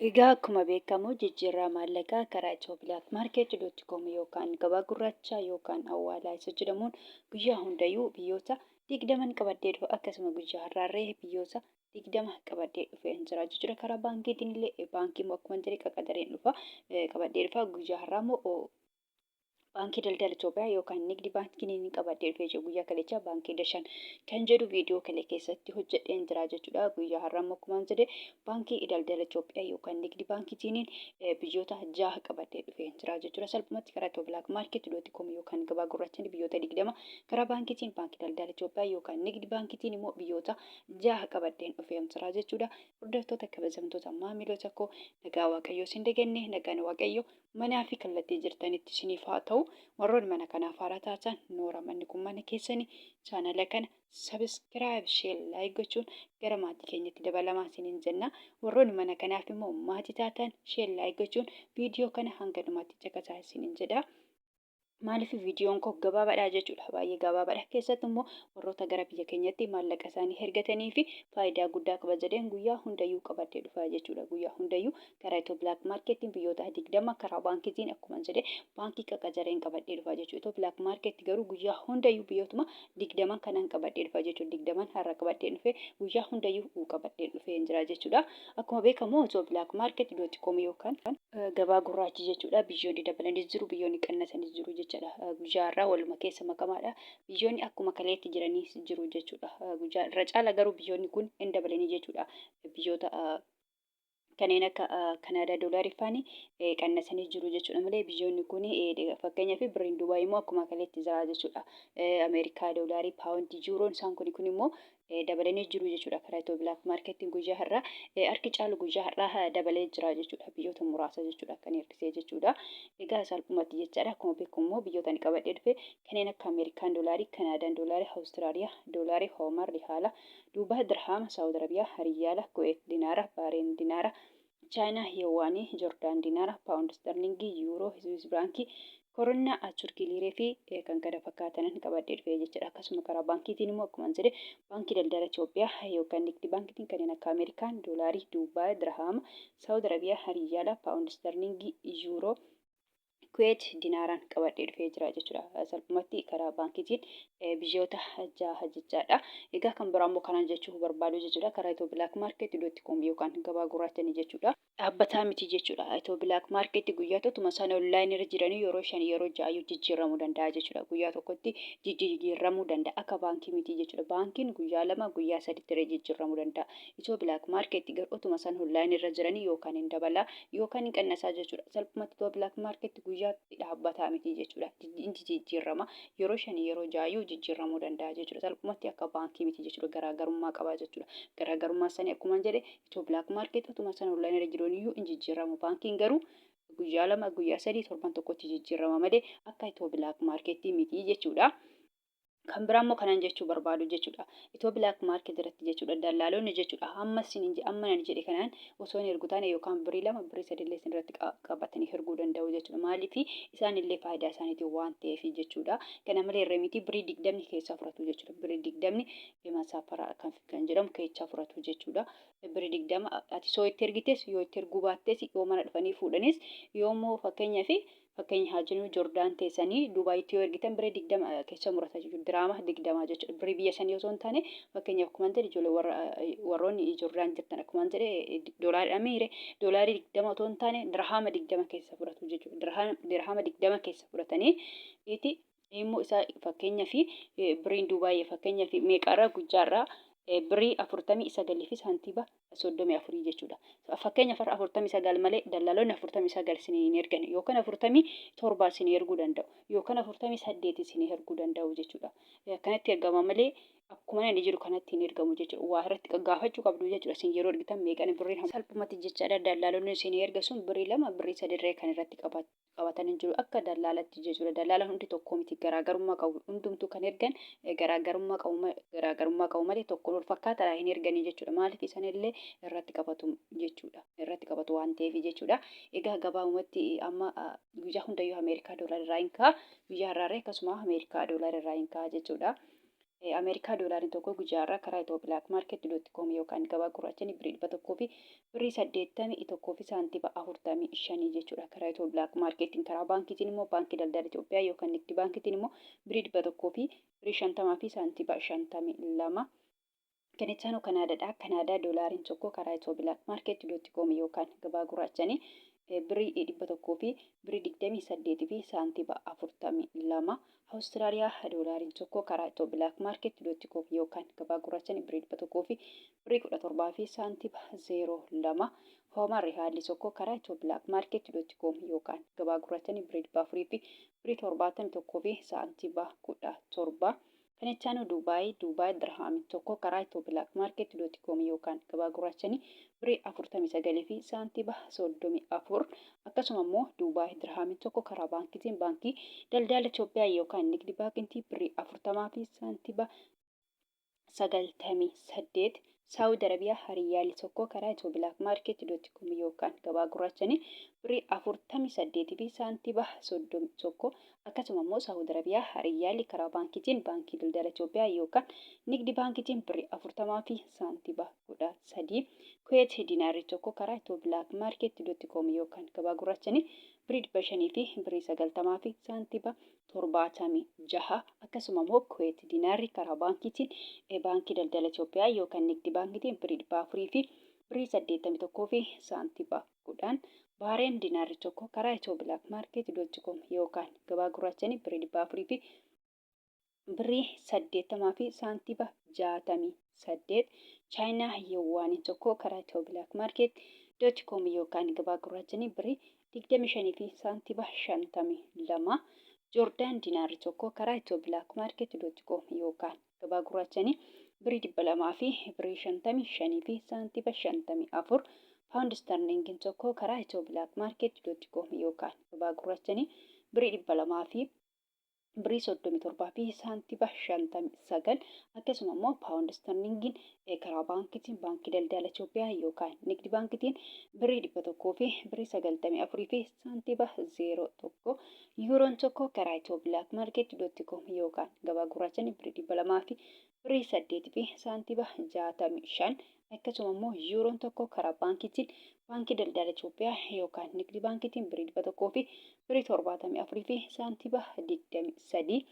Egaa akkuma beekamu jijjiirraa maallaqaa karaa ethioblakmarket.com yookaan gabaa gurraachaa yookaan awwaalaa isa jedhamuun guyyaa hundayyuu biyyoota 20n qabadhee dhufa. Akkasuma guyyaa har'aarree biyyoota 20 qabadhee dhufeen jira jechuudha. Karaa baankiitiin illee baankii immoo akkuma jedhe qaqadareen dhufa qabadhee dhufa. Guyyaa har'aa immoo Baankii Daldala Itoophiyaa yookaan Nigdi Baankiin inni qabadhee dhufee jiru guyyaa kaleechaa Baankii Dashan kan jedhu viidiyoo kale keessatti hojjedheen jira jechuudha. Guyyaa har'aa immoo akkuma jedhe Baankii Daldala Itoophiyaa yookaan Nigdi Baankiitiin biyyoota jaha qabadhee dhufee jira jechuudha. Salphumatti karaa Itiyoo Black Market dot com yookaan gabaa gurraachaan biyyoota 20 karaa baankiitiin Baankii Daldala Itoophiyaa yookaan Nigdi Baankiitiin immoo biyyoota jaha qabadheen dhufee jira jechuudha. Hordoftoota kabajamtoota maamiloota koo, nagaa Waaqayyoo isin daganne, nagaan Waaqayyoo manaa fi kallattii jirtanitti isiniif haa ta'u. Warroonni mana kanaaf haaraa taatan, noora, manni kun mana keessani. Chaanala kana subscribe, share, like gochuun gara maatii keenyatti dabalamaa isiniin jenna. Warroonni mana kanaaf immoo maatii taatan, share, like gochuun viidiyoo kana hanga dhumaatti caqasaa isiniin jedha. Maaliif viidiyoon koo gabaabaadha jechuudha. Baay'ee gabaabaadha. Keessattuu immoo warroota gara biyya keenyatti maallaqa isaanii ergatanii fi faayidaa guddaa qaba jedheen guyyaa hundayyuu qabadhee dhufa jechuudha. Guyyaa hundayyuu karaa Itiyoo Black Marketiin biyyoota 20 karaa baankiitiin akkuma jedhe baankii qaqajareen qabadhee dhufa jechuudha. Itiyoo Black Market garuu guyyaa hundayyuu biyyootuma 20 kanan qabadhee dhufa jechuudha. 20n har'a qabadhee dhufe guyyaa hundayyuu qabadhee dhufee jira jechuudha. Akkuma beekamu Itiyoo Black Market dot com yookaan gabaa gurraachi jechuudha. Biyyoonni dabalanis jiru, biyyoonni qannasanis jiru jechuudha. Guyyaa har'aa waluma keessa makamaadha. Biyyoonni akkuma kaleetti jiranis jiru jechuudha. Guyyaa irra caala garuu biyyoonni kun hin dabalanii jechuudha. Biyyoota kanneen akka Kanaadaa doolaarii faani qannasanii jiru jechuudha malee biyyoonni kun, fakkeenyaaf birriin Dubaay immoo akkuma kaleetti jira jechuudha. Ameerikaa doolaarii, paawundii, yuuroon isaan kun immoo dabalanii jiru jechuudha. Karaa Itiyoo Black Marketiin guyyaa har'aa harki caalu guyyaa har'aa dabalee jira jechuudha. Biyyoota muraasa jechuudha kan hir'isee jechuudha. Egaa salphumatti jechaadha, akkuma beekamu immoo biyyoota ani qabadhee dhufe kanneen akka Ameerikaan doolaarii, Kanaadaan doolaarii, Awustiraaliyaa doolaarii, Hoomar Rihaala, Duubaay Dirhaama, Saawud Arabiyaa Riyaala, Kuweet Dinaara, Baareen Dinaara, Chaayinaa Yuwaanii, Jordaan Dinaara, Paawundi Sterlingii, Yuuroo, Swiss Firaankii, Koronnaa Turkii Liiree fi kan kana fakkaatanan qabadhee dhufee jechuudha. Akkasuma karaa baankiitiin immoo akkuma jedhe Baankii Daldala Itoophiyaa yookaan Nigdi Baankiitiin kanneen akka Ameerikaan Doolaarii, Duubaay Dirhaama, Saawud Arabiyaa Riyaala, Paawundi Sterlingii, Yuuroo, Kuweet dinaaraan qabadhee dhufee jira jechuudha. Salphumatti karaa baankiitiin biyyoota jaha jechaadha. Egaa kan biraa immoo kanaan jechuu barbaadu jechuudha. Karaa Itiyoo Black Market dot com yookaan gabaa gurraachanii jechuudha. Dhaabbataa miti jechuudha. Itiyoo Black Market guyyaa tokkuma isaan online irra jiranii yeroo shan, yeroo ja'a jijjiiramuu danda'a jechuudha. Guyyaa tokkotti jijjiiramuu danda'a. Akka baankii miti jechuudha. Baankiin guyyaa 2, guyyaa saditti irra jijjiiramuu danda'a. Itiyoo Black Market garuu otuma isaan online irra jiranii yookaan hin dabalaa yookaan hin qannasaa jechuudha. Salphumatti Itiyoo Black Market guyyaatti dhaabbataa miti jechuudha. Inni jijjiirama. Yeroo shanii, yeroo ja'ayyuu jijjiiramuu danda'a jechuudha. Salphumatti akka baankii miti jechuudha. Garaagarummaa qaba jechuudha. Garaagarummaa sanii akkuma jedhe Itiyoo Black Market otuma isaan online irra jiraniyyuu hin jijjiiramu. Baankiin garuu guyyaa 2, guyyaa 3, torban tokkotti jijjiirama malee akka Itiyoo Black Market miti jechuudha. Kan biraa immoo kanan jechuu barbaadu jechuudha. Itiyoo Black Market irratti jechuudha. Dallaalonni jechuudha. Hamma isin amma nan jedhe kanaan osoo hin ergu taane yookaan birrii 2, birrii 3 illee isin irratti qabatanii erguu danda'u jechuudha. Maaliif isaan illee faayidaa isaaniitiin waan ta'eef jechuudha. Kana malee irra miti birrii 20 keessaa fudhatu jechuudha. Birrii 20 masaafaraa kan jedhamu keessaa fudhatu jechuudha. Birrii 20 ati soo itti ergites, yoo itti erguu baattes, yoo mana dhufanii fuudhanis, yoo immoo fakkeenyaaf fakkeenya haa jennu Jordaan teessanii Dubaayitti yoo ergitan birrii 20 keessa murata jechuudha. Diraama 20 jechuudha. Birrii biyya sanii osoo hin taane, fakkeenyaaf akkuma jedhe ijoollee warra warroonni Jordaan jirtan akkuma jedhe doolaariidhaan miire doolaarii 20 osoo hin taane dirhaama 20 keessa fudhatu jechuudha. Dirhaama 20 keessa fudhatanii itti immoo isaa fakkeenyaaf birriin Dubaayii fakkeenyaaf meeqarraa guyyaarraa birrii 49 fi saantiiba 34 jechuudha. Fakkeenyaaf har'a 49 malee dallaalonni 49 isinii hin ergan, yookaan 47 isinii erguu danda'u, yookaan 48 isinii erguu danda'u jechuudha. Akkanatti ergama malee akkuma inni jiru kanatti hin ergamu jechuudha. Waa irratti gaafachuu qabdu jechuudha. Isin yeroo ergitan meeqan birriin salphumatti jechaadha. Dallaalonni isinii erga sun birrii 2, birrii 3 irree kan irratti qabatu qabatan hin jiru akka dallaalatti jechuudha. Dallaala hundi tokko miti, garaagarummaa qabu. Hundumtuu kan ergan garaagarummaa qabu malee tokko wal fakkaataadha hin erganii jechuudha. Maaliif isaan illee irratti qabatu jechuudha. Irratti qabatu waan ta'eef jechuudha. Egaa gabaabumatti amma guyyaa hundayyuu Ameerikaa doolaara irraa hin ka'a. Guyyaa har'aarree akkasuma Ameerikaa doolaara irraa hin ka'a jechuudha. Ameerikaa doolaariin tokko guyyaa har'aa karaa Itiyoo Black Market dot com yookaan gabaa gurraachanii birrii 100 fi birrii 81 fi saantima 45 jechuudha. Karaa Itiyoo Black Marketiin karaa baankiitiin immoo Baankii Daldala Itoophiyaa yookaan Nigdi Baankiitiin immoo birrii 100 fi birrii 50 fi saantima 52. Kan itti aanu Kanaadaadha. Kanaadaa doolaariin tokko karaa Itiyoo Black Market dot com yookaan gabaa gurraachanii birrii 100 fi birrii 28 fi saantima 42. Awustiraaliyaa doolaariin tokko karaa Itiyoo Black Market dot com yookaan gabaa gurraachanii birrii 100 fi birrii 17 fi saantima 02. Hoomaa Rihaalli tokko karaa Itiyoo Black Market dot com yookaan gabaa gurraachanii birrii 400 fi birrii 71 fi saantima 17. Kan itti aanu Duubaay, Duubaay Dirhaamiin tokko karaa Itiyoo Black Market dot com yookaan gabaa gurraachanii birrii 49 fi saantima 34. Akkasuma immoo Duubaay Dirhaamiin tokko karaa baankiitiin Baankii Daldala Itoophiyaa yookaan Nigdi Baankiitiin birrii 40 fi saantima 98. Saawud Arabiyaa Riyyaalli tokko karaa Itiyoo Black Market dot com yookaan gabaa gurraachanii birrii 48 fi saantima 31. Akkasuma immoo Saawud Arabiyaa Riyyaalli karaa baankiitiin Baankii Daldala Itoophiyaa yookaan Nigdi Baankiitiin birrii 40 fi saantima 13. Kuweet Dinaarri tokko karaa Itiyoo Black Market dot com yookaan gabaa gurraachanii birrii 500 fi birrii 90 fi saantima 76. Akkasuma immoo Kuweet Dinaarri karaa baankiitiin Baankii Daldala Itoophiyaa yookaan Nigdi Baankiitiin birrii 400 fi birrii 81 fi saantima 10. Baareen Dinaarri tokko karaa Itiyoo Black Market dot com yookaan gabaa gurraachanii birrii 400 fi birrii 80 fi saantima 68. Chaayinaa Yuwaaniin tokko karaa Itiyoo Black Market dot com yookaan gabaa gurraachanii birrii 25 fi saantima 52. Joordaan Dinaarri tokko karaa Itiyoo Black Market dot com yookaan gabaa gurraachanii birrii 200 fi birrii 55 fi saantima 54. Paawundi Sterlingiin tokko karaa Itiyoo Black Market dot com yookaan gabaa gurraachanii birrii 200 fi birrii 37 fi saantima 59. Akkasuma immoo paawundi sterlingiin karaa baankiitiin Baankii Daldala Itoophiyaa yookaan Nigdi Baankiitiin birrii 100 fi birrii 94 fi saantima 01. Yuuroon tokko karaa Itiyoo Black Market dot com yookaan gabaa gurraachanii birrii 200 fi birrii 8 fi saantima 65. Akkasuma immoo yuuroon tokko karaa baankiitiin Baankii Daldala Itoophiyaa yookaan Nigdi Baankiitiin birrii 100 fi birrii 74 fi saantima 23.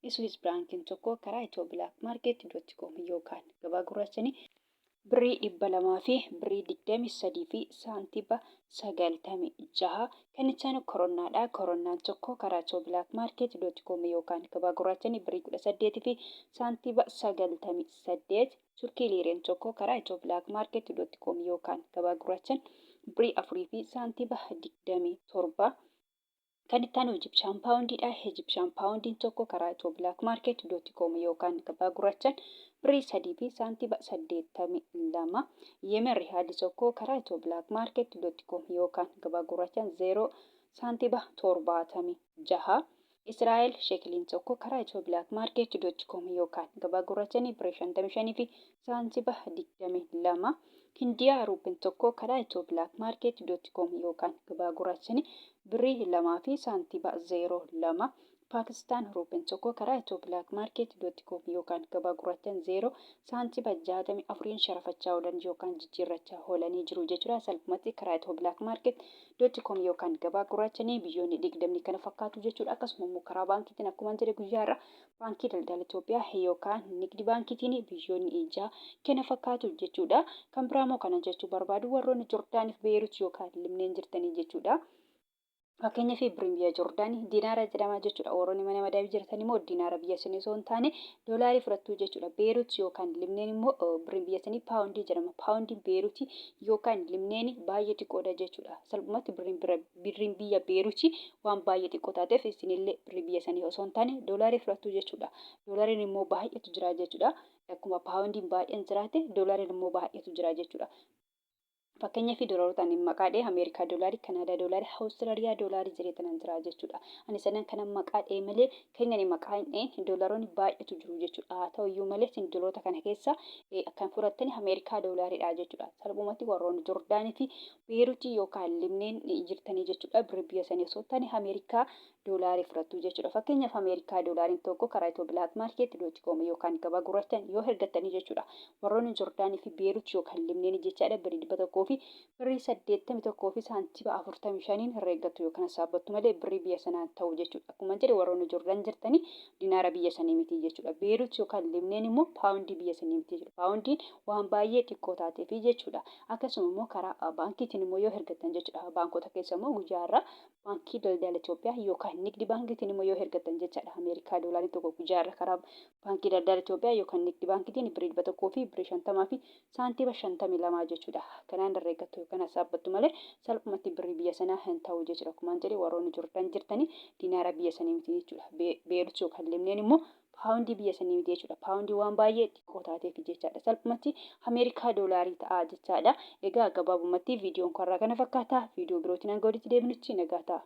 Swiss Biraankiin tokko karaa Itiyoo Black Market dot com yookaan gabaa gurraachanii birrii 200 fi birrii 23 fi saantima 96. Kan itti aanu koronnaadha. Koronnaan tokko karaa Itiyoo Black Market dot com yookaan gabaa gurraachanii birrii 18 fi saantima 98. Turkii liireen tokko karaa Itiyoo Black Market dot com yookaan gabaa gurraachan birrii 4 fi saantima 27. Kan itti aanu Ijipshaan paawundiidha. Ijipshaan paawundiin tokko karaa Itiyoo Black Market dot com yookaan gabaa gurraachan birrii 3 fi saantima 82. Yemen rihaalli tokko karaa Itiyoo Black Market dot com yookaan gabaa gurraachan 0 saantima 76. Israa'el sheekiliin tokko karaa Itiyoo Black Market dot com yookaan gabaa gurraachanii birrii 55 fi saantiba 22. Hindiyaa ruupin tokko karaa Itiyoo Black Market dot com yookaan gabaa gurraachanii birrii 2 fi saantiba 02. Paakistaan ruupin tokko karaa Itiyoo Black Market dot com yookaan gabaa gurraachan 0 saantiba 64n sharafachaa oolan yookaan jijjiirrachaa oolanii jiru jechuudha. Salphumatti karaa Itiyoo Black Market dot com yookaan gabaa gurraachanii biyyoonni digdamni kana fakkaatu jechuudha. Akkasuma immoo karaa baankiitiin akkuma jedhe guyyaa irra Baankii Daldala Itoophiyaa yookaan Nigdi Baankiitiin biyyoonni ijaa kana fakkaatu jechuudha. Kan biraa immoo kana jechuu barbaadu warroonni Jordaaniif Beerut yookaan Libneen jirtanii jechuudha. Fakkeenyaaf birriin biyya Joordaanii dinaara jedhama jechuudha. Warroonni mana madaamii jirtan immoo dinaara biyya sanii osoo hin taane doolaarii fudhattu jechuudha. Beerut yookaan Libneen immoo birriin biyya sanii paawundii jedhama. Paawundiin Beeruti yookaan Libneen baay'ee xiqqoodha jechuudha. Salphumatti birriin biyya Beeruti waan baay'ee xiqqoo taateef isinillee birrii biyya sanii osoo hin taane doolaarii fudhattu jechuudha. Doolaariin immoo baay'eetu jira jechuudha. Akkuma paawundiin baay'een jiraate doolaariin immoo baay'eetu jira jechuudha. Fakkeenyaaf doolaroota ani maqaa dha'e Ameerikaa doolaarii, Kanaadaa doolaarii, Awustiraaliyaa doolaarii jedhee tanan jira jechuudha. Ani sadan kana maqaa dha'e malee kan ani maqaa hin dha'in doolaroonni baay'eetu jiru jechuudha. Haa ta'u iyyuu malee isin doolaroota kana keessa kan fudhattani Ameerikaa doolaariidha jechuudha. Salphumatti warroonni Jordaanii fi Beeruutii yookaan Libneen jirtanii jechuudha. Birrii biyya sanii osoo hin taane Ameerikaa doolaarii fudhattu jechuudha. Fakkeenyaaf Ameerikaa doolaariin tokko karaa Itiyoo Black Market dot com yookaan gabaa gurraachaan yoo ergattanii jechuudha. Warroonni Jordaanii fi Beerut yookaan Libneen jechaadha birrii 100 fi birrii 81 fi saantiba 45n herreeggattu yookaan saabbattu malee birrii biyya sanaan ta'u jechuudha. Akkuma jedhe warroonni Jordaan jirtanii dinaara biyya sanii miti jechuudha. Beerut yookaan Libneen immoo paawundii biyya sanii miti jechuudha. Paawundiin waan baay'ee xiqqoo taateefi jechuudha. Akkasuma immoo karaa baankiitiin immoo yoo ergattan jechuudha. Baankota keessa immoo guyyaa irraa Baankii Daldala Itoophiyaa yookaan Nigdi Baankiitiin immoo yoo ergattan jechaadha. Ameerikaa doolaariin tokko guyyaa irra karaa Baankii Daldala Itoophiyaa yookaan Nigdi Baankiitiin birrii 100 fi birrii 50 fi saantima 52 jechuudha. Kanaan herreeggattu yookaan hasaabbattu malee salphumatti birrii biyya sanaa hin ta'u jechuudha. Akkumaan jedhe warroonni Jordaan jirtanii dinaara biyya sanii miti jechuudha. Beerut yookaan Libneen immoo Paawundii biyya sanii miti jechuudha. Paawundii waan baay'ee xiqqoo taateef jechaadha. Salphumatti Ameerikaa doolaarii ta'a jechaadha. Egaa gabaabumatti viidiyoon karraa kana fakkaata. Viidiyoo birootiin hanga walitti deebinutti nagaa ta'a.